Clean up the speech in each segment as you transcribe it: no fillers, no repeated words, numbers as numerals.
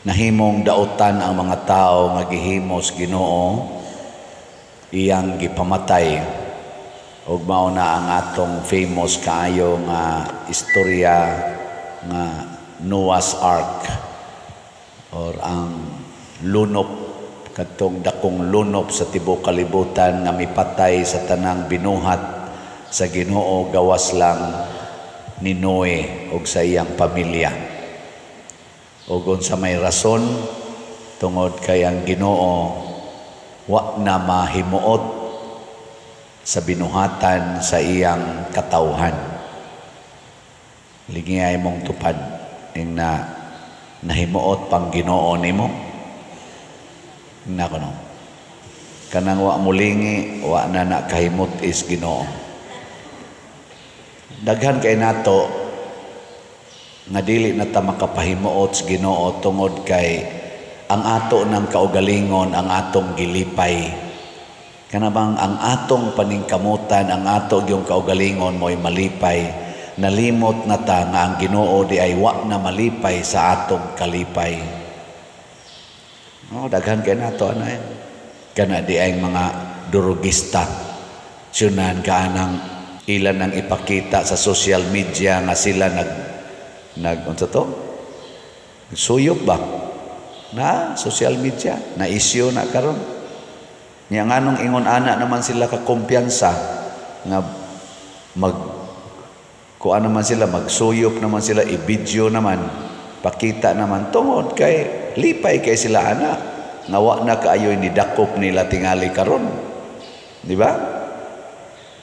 Nahimong dautan ang mga tao nga gihimos Ginoo, iyang gipamatay. Ug mao na ang atong famous kaayo nga istorya nga Noah's Ark or ang lunop, kadtong dakong lunop sa tibuok kalibutan nga mipatay sa tanang binuhat sa Ginoo gawas lang ni Noe ug sa iyang pamilya. Ug unsa may rason? Tungod kay ang Ginoo wa na mahimuot sa binuhatan sa iyang katawhan. Lingiyay mong tupad ing na nahimuot pang Ginoo nimo. Na kuno. Kanang wa mulingi, wa na na kahimot is Ginoo. Daghan kay nato nga dili na ta makapahimuot sa Ginoo tungod kay ang ato ng kaugalingon ang atong gilipay. Kana bang ang atong paningkamutan, ang ato gyung kaugalingon mo'y malipay. Nalimot na ta nga ang Ginoo di ay wa na malipay sa atong kalipay. Oh, daghan kay nato ana. Kana di ay mga durugista. Syunan ka anang ilan ang ipakita sa social media nga sila nag nag unsa to? Suyop ba? Na social media, na issue na karon. Nya nganong ingon ana naman sila ka kumpiyansa nga mag kuan naman sila, magsuyop naman sila, i-video naman, pakita naman, tungod kay lipay kay sila ana nga wa na kaayoy ni dakop nila tingali karon. Di ba?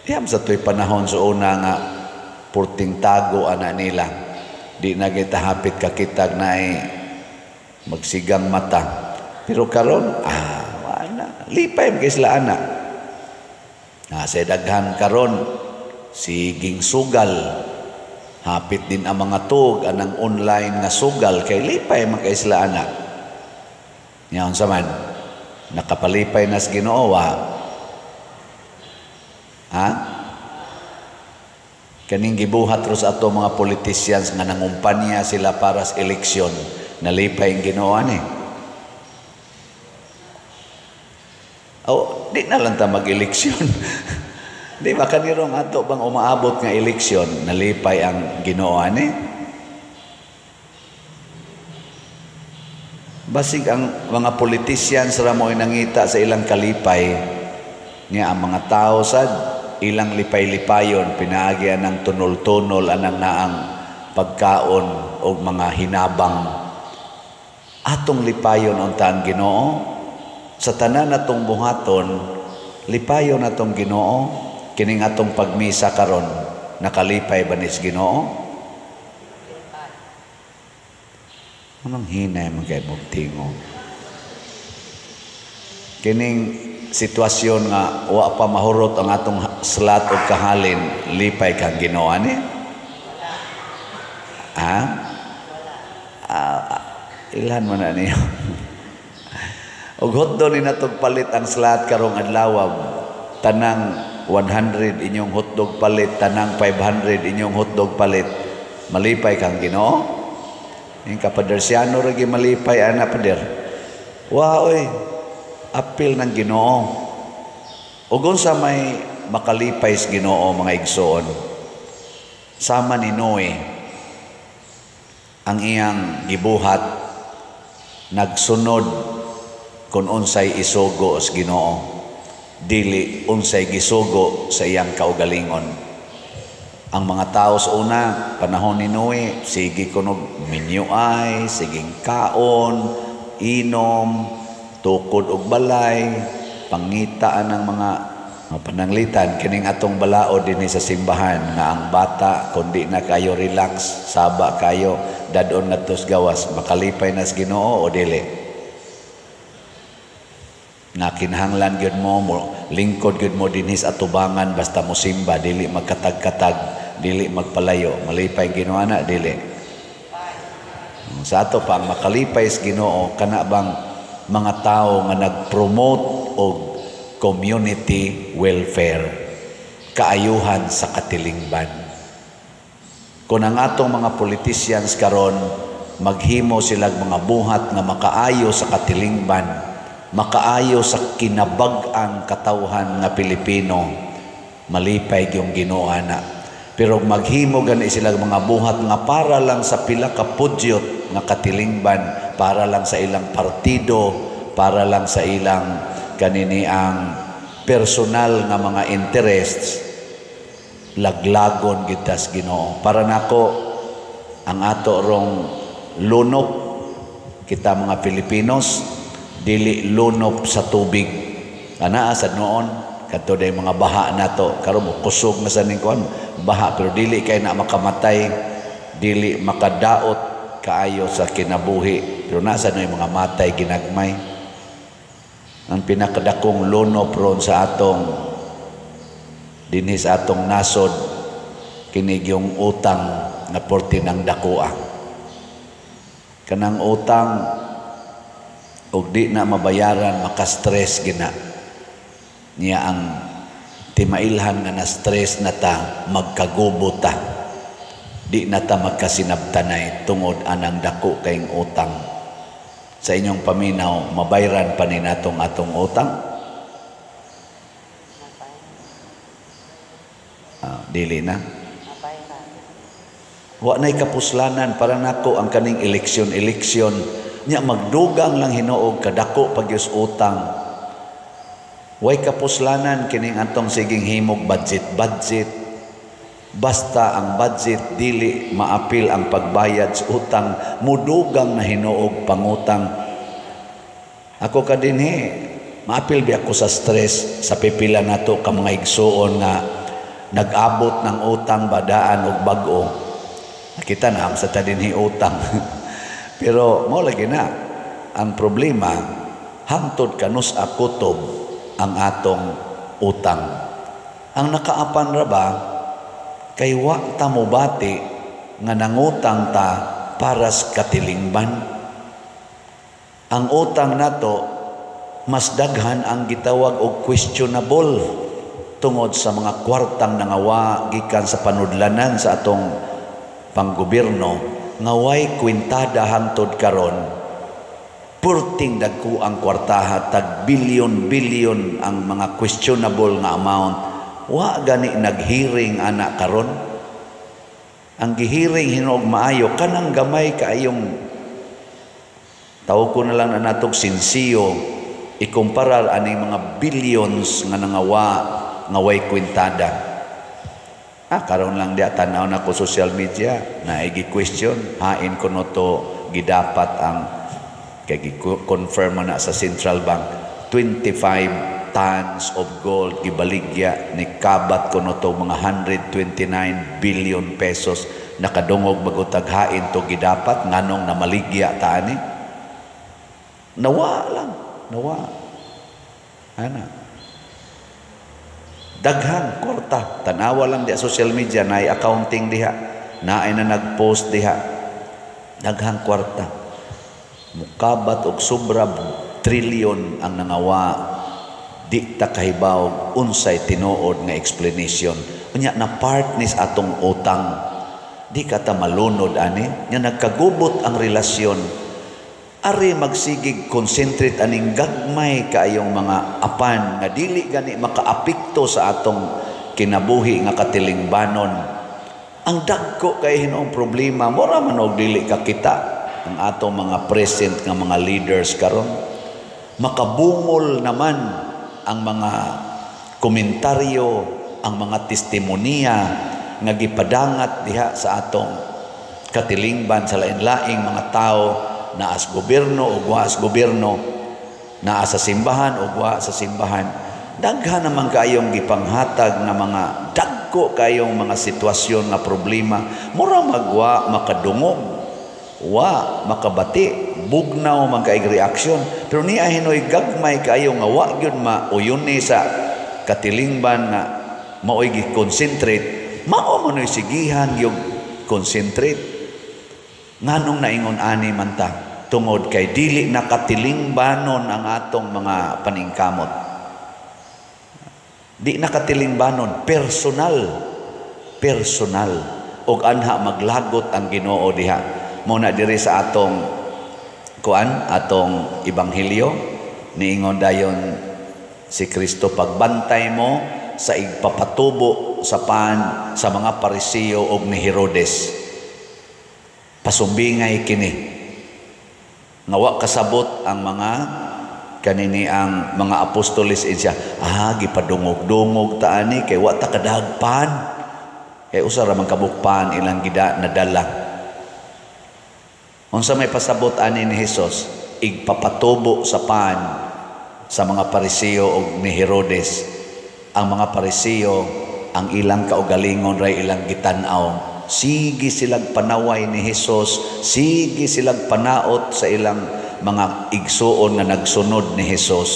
Diyam sa to'y panahon sa una nga purting tago ana nila. Di na kita hapit kakitag na ay magsigang mata. Pero karon, wala. Lipay kay sila ana. Na sa daghan karon siging sugal. Hapit din ang mga tug anang online nga sugal kay lipay man kay sila ana. Nya unsa man, nakapalipay nas Ginoo wa? Ha? Kaning gibuhat ros ato mga politicians nga nangumpanya sila para sa eleksyon, nalipay ang Ginoo ani. Oh, di na lang ta mag-eleksyon. Di ba kanirong ato bang umaabot nga eleksyon, nalipay ang Ginoo ani? Basig ang mga politicians ra mo'y nangita sa ilang kalipay niya, ang mga tao sad ilang lipay-lipayon pinaagi anang tunol-tunol anang naang pagkaon og mga hinabang. Atong lipayon unta ang Ginoo sa tanan natong buhaton, lipayon atong Ginoo. Kining atong pagmisa karon, nakalipay ba nis Ginoo? Anong hinay man kay mong tingo? Kining sitwasyon nga wa pa mahurot ang atong slat og kahalin, lipay kang Ginoo ani? Ha? Ilhan man na niyo. Og hotdog ni natog palit ang slat karong adlaw, tanang 100 inyong hotdog palit, tanang 500 inyong hotdog palit, malipay kang Ginoo? Yung kapadersyano ragi malipay ana pader. Wa oy, apil ng Ginoo. Ug unsa may makalipay sa Ginoo mga igsoon? Sama ni Noe, ang iyang gibuhat nagsunod kung unsay isugo sa Ginoo, dili unsay gisugo sa iyang kaugalingon. Ang mga tao sa una, panahon ni Noe, sige kunog minyuay, siging kaon, inom, tukod og balay, pangitaan ng mga pananglitan. Kining atong balaod dinhi sa simbahan nga ang bata kundi na kayo relax, saba kayo, dadon ngadto sa gawas, makalipay na sa Ginoo o dili? Nga kinahanglan gyud mo, lingkod gyud mo dinhi sa atubangan basta mo simba, dili magkatag-katag, dili magpalayo, malipay ang Ginoo ana dili? Sa ato pa ang makalipay sa Ginoo kana bang mga tao nga nag-promote og community welfare, kaayuhan sa katilingban. Kung ang atong mga politicians karon Maghimo sila mga buhat nga makaayo sa katilingban, makaayo sa kinabag-ang katawhan nga Pilipino, malipay gyung Ginoo ana. Pero maghimo gani sila mga buhat nga para lang sa pila ka pudyot nga katilingban, para lang sa ilang partido, para lang sa ilang kanini ang personal nga mga interests, laglagon gid tas Ginoo. Para nako ang ato rong lunop kita mga Pilipinos, dili lunop sa tubig. Anaa sa noon kadto day mga baha nato karon mo kusog na sa ning kuan baha, pero dili kay na makamatay, dili makadaot kaayo sa kinabuhi, pero nasa no mga matay ginagmay. Ang pinakadakong lunop ron sa atong dinhi sa atong nasod kini yung utang nga porti ng dakoa. Kanang utang og di na mabayaran, maka-stress gina niya. Ang timailhan nga na stress na ta, magkagubo ta, di na ta magkasinabtanay tungod anang dako kayong utang. Sa inyong paminaw, mabayran pa ni natong atong utang? Dili na. Wa na'y kapuslanan. Para nako ang kaning eleksyon nya magdugang lang hinuog kadako pagyus utang. Way kapuslanan kining atong siging himog budget budget. Basta ang budget dili maapil ang pagbayad sa utang, mudugang na hinuog pangutang. Ako ka dinhi, maapil bi ako sa stress sa pipila nato ka mga igsuon nga nag-abot ng utang badaan og bag-o. Nakita na ang sa ta dinhi utang. Pero mo lagi na ang problema, hangtod kanus kutob ang atong utang. Ang nakaapan ra ba kay wa ta mobati nga nangutang ta para sa katilingban. Ang utang nato mas daghan ang gitawag og questionable tungod sa mga kwartang nangawa gikan sa panudlanan sa atong panggobyerno nga way kwintada hangtod karon. Purting dagko ang kwartaha, tag bilyon-bilyon ang mga questionable nga amount. Wa gani naghearing ana karon. Ang gihearing hinuog maayo kanang gamay kaayong tawag ko na lang na natog sinsiyo ikumparar aning mga billions nga nangawa nga way kwintada. Karon lang diya tan-aw na ko social media, naigi question, hain kuno to gidapat ang kay gi-confirm na sa Central Bank, 25 tons of gold gibaligya ni kabat kuno to mga 129 billion pesos. Nakadungog magutag hain to gidapat, nganong namaligya ta ani? Nawa lang, nawa. Ana. Daghan kwarta, tanawa lang diha social media, naay accounting diha, naay na nag-post diha. Daghang kwarta. Mukabat og sobra trilyon ang nangawa, di ta kahibaw unsay tinuod nga explanation. Unya na part nis atong utang, di ka ta malunod ani, nya nagkagubot ang relasyon. Ari magsigig concentrate aning gagmay kaayong mga apan nga dili gani makaapekto sa atong kinabuhi nga katilingbanon. Ang dagko kay hinuong problema, mura man og dili ka kita ang atong mga present nga mga leaders karon. Makabungol naman ang mga komentaryo, ang mga testimonya nga gipadangat diha sa atong katilingban sa lain-laing mga tao, naa sa gobyerno o wa sa gobyerno, naa sa simbahan o wa sa simbahan. Daghan naman kayong gipanghatag nga mga dagko kayong mga sitwasyon nga problema, mura magwa makadungog, wa makabati, bugnaw man kay reaksyon. Pero niya hinoy gagmay kayo nga wa gyud mauyuni sa katilingban nga maoy gi-concentrate, mao man oy sigihan yung concentrate. Nganong naingon ani man ta? Tungod kay dili nakatilingbanon ang atong mga paningkamot. Di nakatilingbanon, personal. Personal. Og anha maglagot ang Ginoo diha. Mo na diri sa atong kuan, atong ebanghelyo, niingon dayon si Kristo, "Pagbantay mo sa igpapatubo sa pan sa mga Pariseo og ni Herodes." Pasumbingay kini nga wa kasabot ang mga kanini, ang mga apostoles siya, gipadungog-dungog ta ani kay wa ta kadagpan, kay usa ra man kabukpan ilang gida nadala. Unsa may pasabot ani ni Hesus? Igpapatubo sa pan sa mga Pariseo og ni Herodes. Ang mga Pariseo, ang ilang kaugalingon ray ilang gitan-aw. Sige silag panaway ni Hesus, sige silag panaot sa ilang mga igsuon nga nagsunod ni Hesus,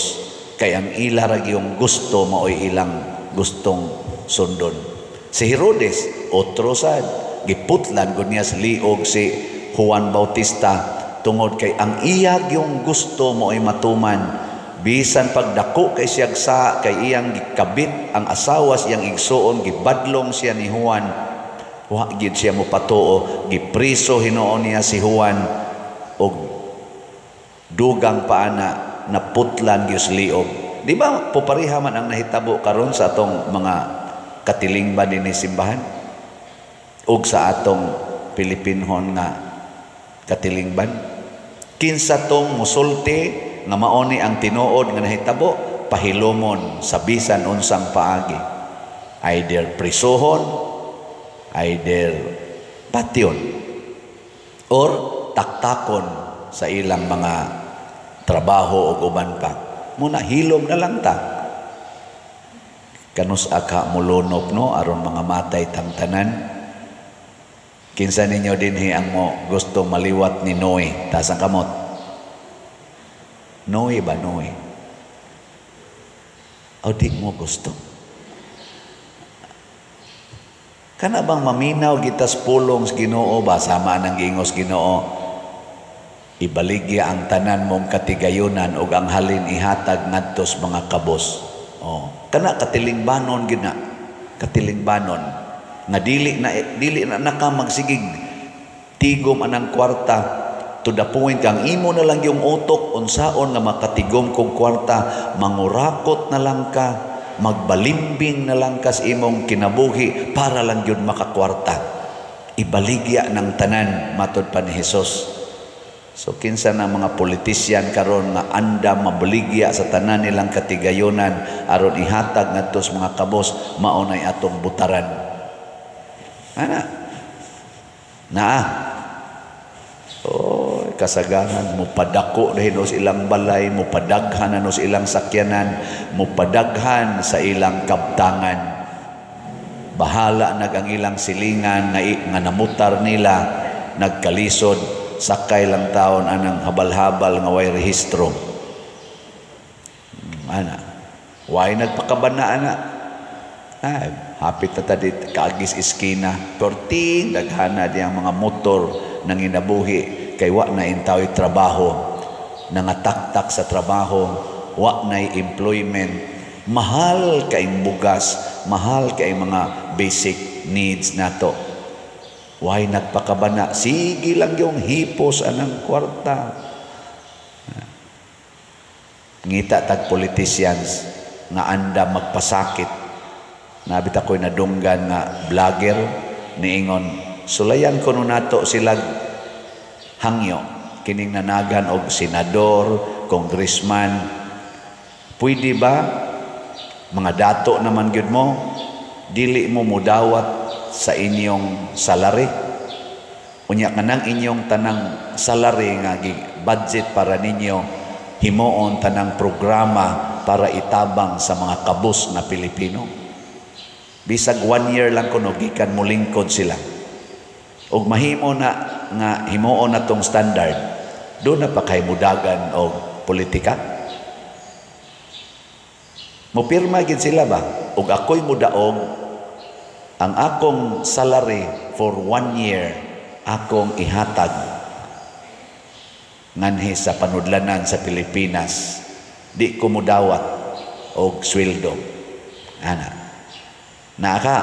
kay ang ila ra gyung gusto, maoy ilang gustong sundon. Si Herodes, otro sad, giputlan gud niya sa liog si Juan Bautista tungod kay ang iya gyung gusto maoy matuman, bisan pagdako kay siyag sa kay iyang gikabit ang asawa siyang igsuon, gibadlong siya ni Juan, wa gid siya mopatuo, gipriso hinuon niya si Juan og dugang paana naputlan gyud liog. Di ba popariha man ang nahitabo karon sa atong mga katilingban dinhi simbahan ug sa atong Pilipinhon nga katilingban? Kinsa tong musulti nga mao ni ang tinuod nga nahitabo, pahilumon sa bisan unsang paagi, either prisuhon, either patyon, or taktakon sa ilang mga trabaho o uban pa. Muna hilom na lang ta. Kanus aka mulunop, no, aron mga matay tang tanan. Kinsa ninyo dinhi ang mo gusto maliwat ni Noe? Taas ang kamot. Noe ba, Noe? O di mo gusto? Kana bang maminaw gitas pulong sa Ginoo ba, sama nang giingos Ginoo, ibaligya ang tanan mong katigayunan ug ang halin ihatag ngadto sa mga kabos. Oh, kana katilingbanon gid na. Katilingbanon nga dili na naka magsigig tigom anang kwarta, to the point kang imo na lang yung utok unsaon nga makatigom kog kwarta, mangurakot na lang ka, magbalimbing na lang ka sa imong kinabuhi para lang yun makakwarta. Ibaligya ng tanan, matod pa ni Hesus. So kinsa na mga politisyan karon nga anda mabaligya sa tanan nilang katigayonan aron ihatag ngadto sa mga kabos, mao nay atong butaran. Ana. Naa. Oh, kasagaran mopadako dahil sa ilang balay, mopadaghan na sa ilang sakyanan, mopadaghan sa ilang kabtangan. Bahala nag ang ilang silingan nga namutar nila, nagkalisod, sakay lang taon anang habal-habal nga way rehistro. Ana, way nagpakabana ana. Ay, hapit na ta dit kaagis iskina, perting daghana diyang mga motor nang inabuhi kay wa na intaw'y trabaho, nangataktak sa trabaho, wa na employment, mahal kaing bugas, mahal kay mga basic needs nato. Why nagpakabana? Sige lang yung hipos anang kwarta. Ngita tag politicians nga anda magpasakit. Nabit ako'y nadunggan nga vlogger niingon, sulayan ko nato sila hangyo kining nanagan og senador, congressman. Pwede ba mga dato naman gyud mo, dili mo mudawat sa inyong salary? Unya kanang inyong tanang salary nga budget para ninyo, himuon tanang programa para itabang sa mga kabus na Pilipino. Bisag 1 year lang kuno gikan molingkod sila. Og mahimo na nga himuon na tong standard, do na pa kay mudagan og politika. Mopirma gid sila ba? Og ako'y mudaog, ang akong salary for 1 year akong ihatag nganhi sa panudlanan sa Pilipinas, di ko mudawat og sweldo. Ana. Naa ka.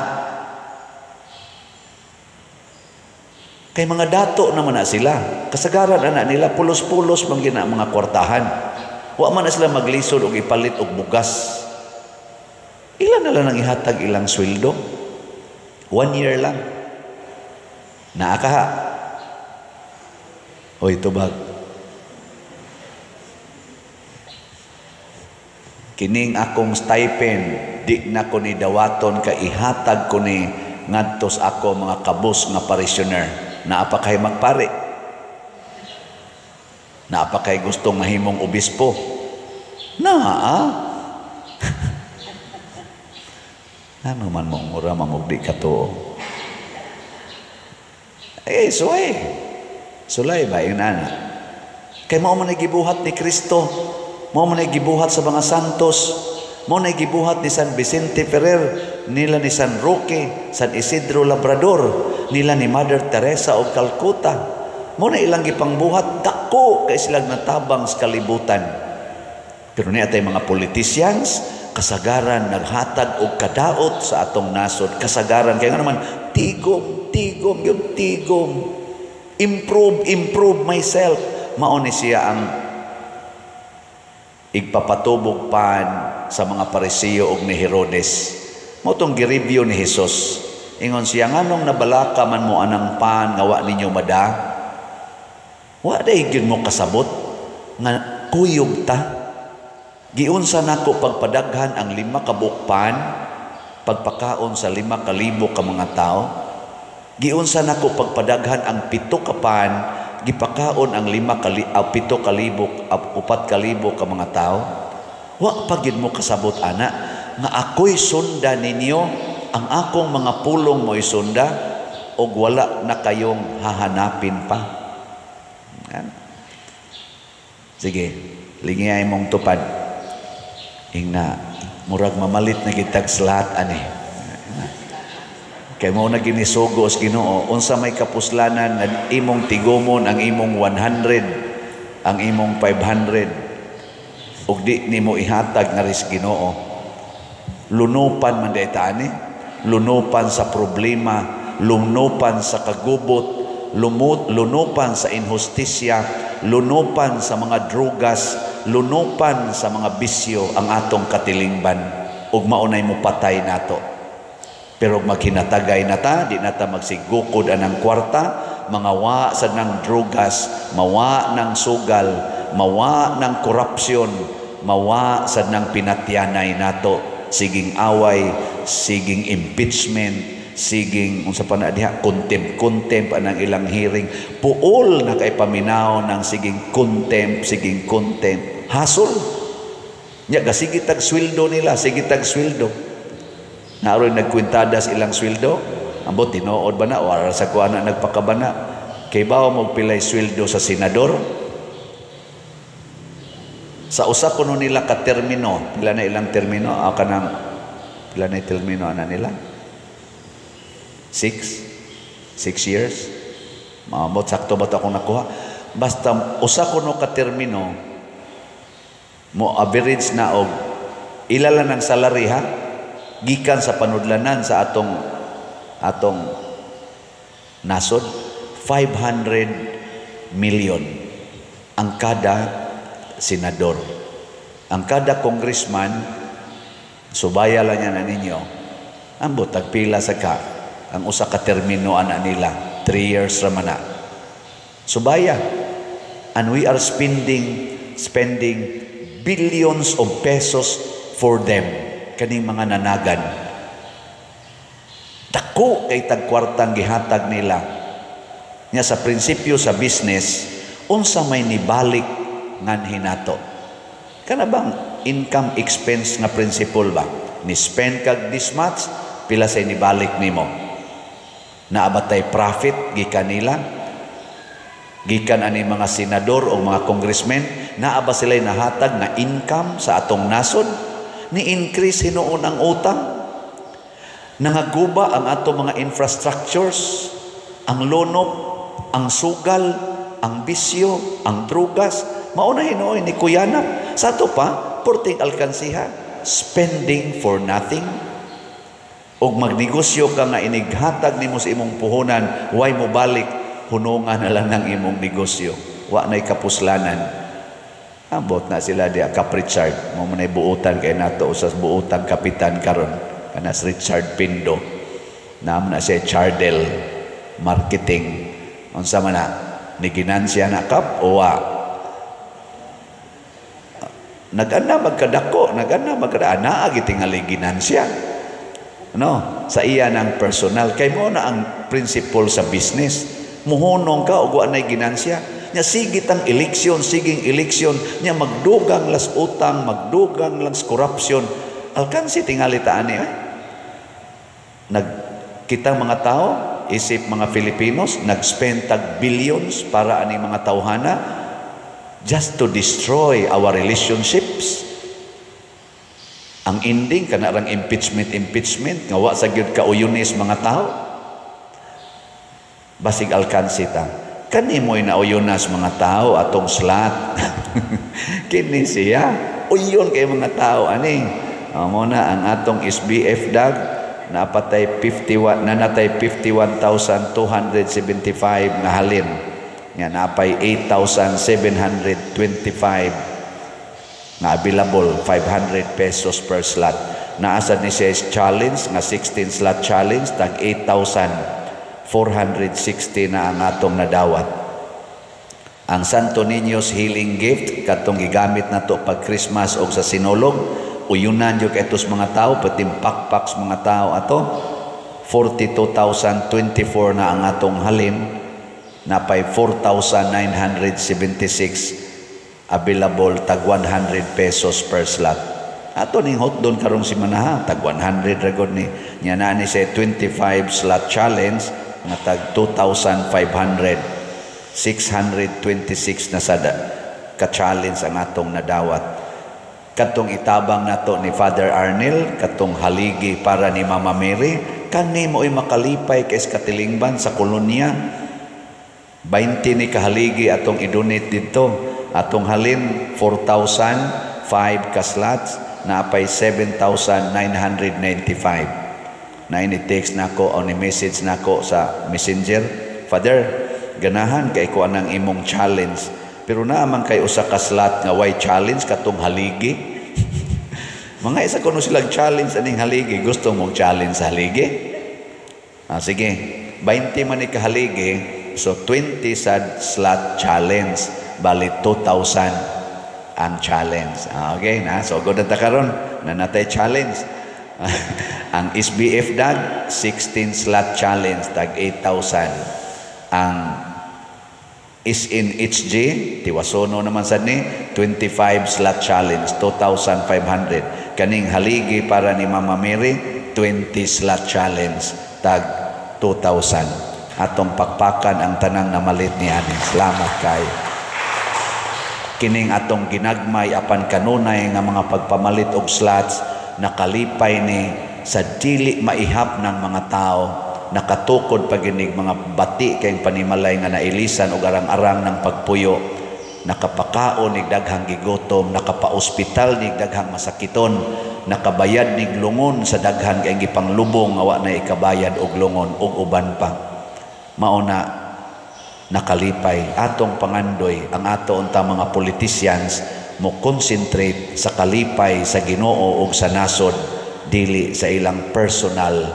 Kay mga dato naman na sila. Kasagaran ana nila, pulos-pulos man gina mga kwartahan. Wa man na sila maglisod og ipalit og bugas. Ilan na lang ang ihatag ilang sweldo? One year lang. Naa ka ha. Oy, tubag. Kining akong stipend, di na ko ni dawaton kay ihatag ko ni ngadto sa ako mga kabus nga parishioner. Naa pa kay magpare. Naa pa kay gustong mahimong obispo. Naa. Ano man mo mura mamugdi ka to. Eh, suway. Sulay ba yun ana? Kay mao man ay gibuhat ni Kristo, mao man ay gibuhat sa mga santos, mao na gibuhat ni San Vicente Ferrer, nila ni San Roque, San Isidro Labrador, nila ni Mother Teresa og Calcutta. Mao na ilang gipangbuhat, dako kay silang natabang sa kalibutan. Pero niya tay mga politicians, kasagaran naghatag og kadaot sa atong nasod, kasagaran kay nga naman tigom, tigom, yung tigom. Improve, improve myself. Mao ni siya ang igpapatubog pan sa mga Parisiyo og ni Herodes. Mao tong gi-review ni Hesus. Ingon siya, nganong nabalaka man mo anang pan nga wa ninyo mada? Wa day gyud mo kasabot nga kuyog ta. Giunsa nako pagpadaghan ang 5 ka buok pan, pagpakaon sa 5,000 ka mga tao. Giunsa nako pagpadaghan ang 7 ka pan, gipakaon ang lima kali, pito kalibo, 4,000 ka mga tao. Wa pa gyud mo kasabot ana nga ako'y sunda ninyo, ang akong mga pulong mo'y sunda, og wala na kayong hahanapin pa. Yan. Sige, lingiyay mong tupad. Ingna, murag mamalit na kitag slat ani. Kay mao na ginisugo sa Ginoo, unsa may kapuslanan nga imong tigumon ang imong 100, ang imong 500, ug di nimo ihatag nga ris Ginoo. Lunupan man day ta ani, lunupan sa problema, lunupan sa kagubot, lunupan sa inhustisya, lunupan sa mga drogas, lunupan sa mga bisyo ang atong katilingban, ug maunay mo patay nato. Pero maghinatagay na ta, di na ta magsigukod anang kwarta, mga wa sa nang drogas, mawa ng sugal, mawa ng korupsyon, mawa sa nang pinatyanay nato, siging away, siging impeachment, siging unsa pa na diha, contempt, contempt anang ilang hearing, puol na kay paminaw ng siging contempt, siging contempt, hasol. Nya gasigi tag sweldo nila, sige tag sweldo. Naroy nagkwintadas ilang sweldo, ambot tinuod ba na o ara sa kuha na nagpakabana. Kay bawo mo pilay sweldo sa senador. Sa usa kuno nila ka termino, pila na ilang termino, kanang pila na termino ana nila? 6 years. Maamot sakto ba to akong nakuha? Basta usa kuno ka termino mo average na og ila lang ang salary ha, gikan sa panudlanan sa atong nasod, 500 million ang kada senador. Ang kada congressman, subaya lang niya na ninyo, ambot tagpila sa ka ang usa ka termino ana nila, 3 years ra man na. Subaya. And we are spending billions of pesos for them, kaning mga nanagan. Dako kay tagkwartang gihatag nila. Nya sa prinsipyo sa business, unsa may nibalik nganhi nato? Kana bang income expense nga principle ba? Ni spend kag this much, pila say nibalik nimo? Naa ba tay profit gikan nila? Gikan ani mga senador o mga congressmen, naa ba sila'y nahatag nga income sa atong nasod? Ni-increase hinuon ang utang? Nangaguba ang atong mga infrastructures, ang lonop, ang sugal, ang bisyo, ang drugas. Mauna hinuon ni Kuyanap. Sa ato pa, porting alkansiha, spending for nothing. Og magnegosyo ka nga inighatag nimo sa imong puhunan, way mo balik, Hunungan na lang ng imong negosyo. Wa na'y kapuslanan. Ambot na sila diya, Kap Richard. Mo man buutan kay nato sa buutan kapitan karon. Kanas Richard Pindo. Naam na siya Chardel Marketing. Unsa man na? Ni ginansya na, Kap, o wa? Nag-ana magkadako, nag-ana magkadako, naa gitingali ginansya. No, sa iya ng personal kay mo na ang principle sa business. Muhunong ka og wa nay ginansya. Nya sige tang eleksyon, siging eleksyon, nya magdugang las utang, magdugang lang corruption. Alkansi tingali ta ani eh. Nag kitang mga tao, isip mga Filipinos, nag-spend tag billions para ani mga tawhana just to destroy our relationships. Ang ending kana rang impeachment, impeachment nga wa sa gyud kauyunis mga tao. Basig alkansi ta. Kani mo'y nauyunas mga tao atong slot. Kini siya uyon kay mga tao ani. Mo na ang atong SBF dag napatay 51, nanatay 51,275 nga halin. Nga napay 8,725 nga available, 500 pesos per slot. Naasa ni siya challenge nga 16 slot challenge, tag 8,460 na ang atong nadawat. Ang Santo Niño's Healing Gift, katong gigamit nato pag Christmas o sa Sinulog, uyunan yung etos mga tao, pati pakpak sa mga tao ato, 42,024 na ang atong halin, napay 4,976 available, tag 100 pesos per slot. Ato ning hot doon karong si Manaha, tag 100 ra gud ni. Nya na ni sa 25 slot challenge nga tag 2,500, 626 na sada ka-challenge ang atong nadawat. Katong itabang nato ni Father Arnel, katong haligi para ni Mama Mary, kani mo'y makalipay kay katilingban sa kolonya. 20 ni kahaligi atong i-donate dito. Atong halin 4,005 ka slots, naapay 7,995. Na ini-text nako o ni message nako sa Messenger, "Father, ganahan kay ko anang imong challenge. Pero naa man kay usa ka slot nga way challenge, katong haligi." Mga isa kuno silang challenge aning haligi. Gusto mong challenge sa haligi? Ah, sige. 20 man ni kahaligi, so 20 sa slot challenge, bali 2,000 ang challenge. Ah, okay na. So good na ta karon na natay challenge. Ang SBF dag 16 slot challenge tag 8,000. Ang SNHG Tiwasono naman sad ni 25 slot challenge, 2,500. Kaning haligi para ni Mama Mary, 20 slot challenge tag 2,000. Atong pakpakan ang tanang namalit ni ani. Salamat kay. Kining atong ginagmay apan kanunay nga mga pagpamalit og slots, nakalipay ni sa dili maihap ng mga tao, nakatukod paginig mga bati kay panimalay nga nailisan og arang-arang ng pagpuyo, nakapakaon nig daghang gigutom, nakapaospital nig daghang masakiton, nakabayad nig lungon sa daghan kay gipanglubong nga wa na ikabayad og lungon ug uban pa. Mao na nakalipay atong pangandoy ang ato unta mga politicians mo concentrate sa kalipay sa Ginoo ug sa nasod, dili sa ilang personal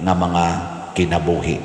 nga mga kinabuhi.